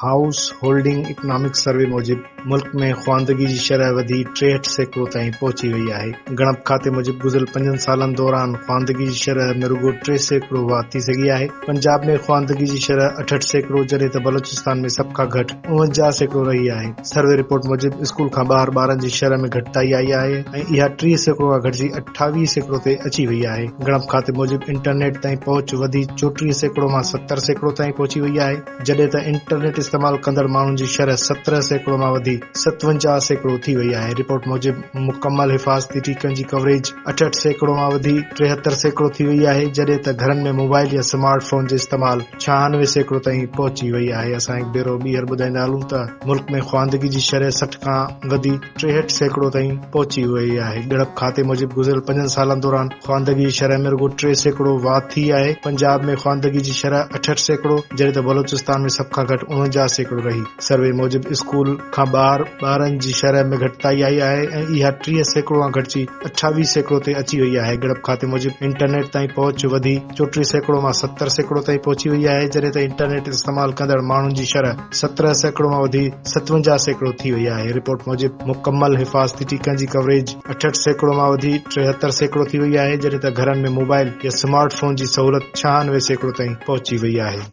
House holding economic survey موجب ملڪ ۾ خواندگي جي شرح وڌي 63% تائين پهچي وئي آهي. ڳڻپ کاتي موجب گذريل پنجن سالن دوران خواندگي جي شرح ۾ رڳو 3% واڌ ٿي سگهي آهي. پنجاب ۾ خواندگي جي شرح 68% جڏهن ته بلوچستان ۾ سڀ کان گهٽ 49% رهي آهي. سروي رپورٽ موجب اسڪول کان ٻاهر ٻارن جي شرح ۾ گهٽتائي آئي آهي ۽ اها 30% کان گهٽجي 28% تي اچي وئي آهي. ڳڻپ کاتي موجب انٽرنيٽ تائين پهچ وڌي 34% مان 70% تائين پهچي وئي آهي. جڏهن ته انٽرنيٽ استعمال ڪندڙ ماڻهن جي شرح 17% مان وڌي 57% ٿي وئي آهي. رپورٽ موجب مڪمل حفاظتي ٽيڪن جي ڪوريج 68% مان وڌي 73% ٿي وئي آهي، جڏهن ته گهرن ۾ موبائل يا سمارٽ فون جي استعمال 96% تائين پهچي وئي آهي. اسان هڪ ڀيرو ٻيهر ٻڌائيندا هلون ته ملڪ ۾ خواندگي جي شرح 60 کان وڌي 63% تائين پهچي وئي آهي. ڳڻپ کاتي موجب گذريل پنجن سالن دوران خواندگي جي شرح ۾ رڳو 3% واڌ ٿي آهي. پنجاب ۾ خواندگي جي شرح 68% جڏهن ته بلوچستان ۾ سڀ کان گهٽ 49% رهي. سروي موجب اسڪول کان ٻاهر ٻارن جي شرح ۾ گهٽتائي آئي آهي ۽ اها 30% کان گهٽجي 28% تي اچي وئي آهي. ڳڻپ کاتي موجب انٽرنيٽ تائين پهچ وڌي 34% مان 70% تائين پهچي وئي آهي جڏهن ته انٽرنيٽ استعمال ڪندڙ ماڻهن جي شرح 17% مان وڌي 57% ٿي وئي آهي. رپورٽ موجب مڪمل حفاظتي ٽيڪن جي ڪوريج 68% مان وڌي 73% ٿي وئي آهي جڏهن ته گهرن ۾ موبائل يا سمارٽ فون جي سهولت 96% تائين پهچي وئي آهي.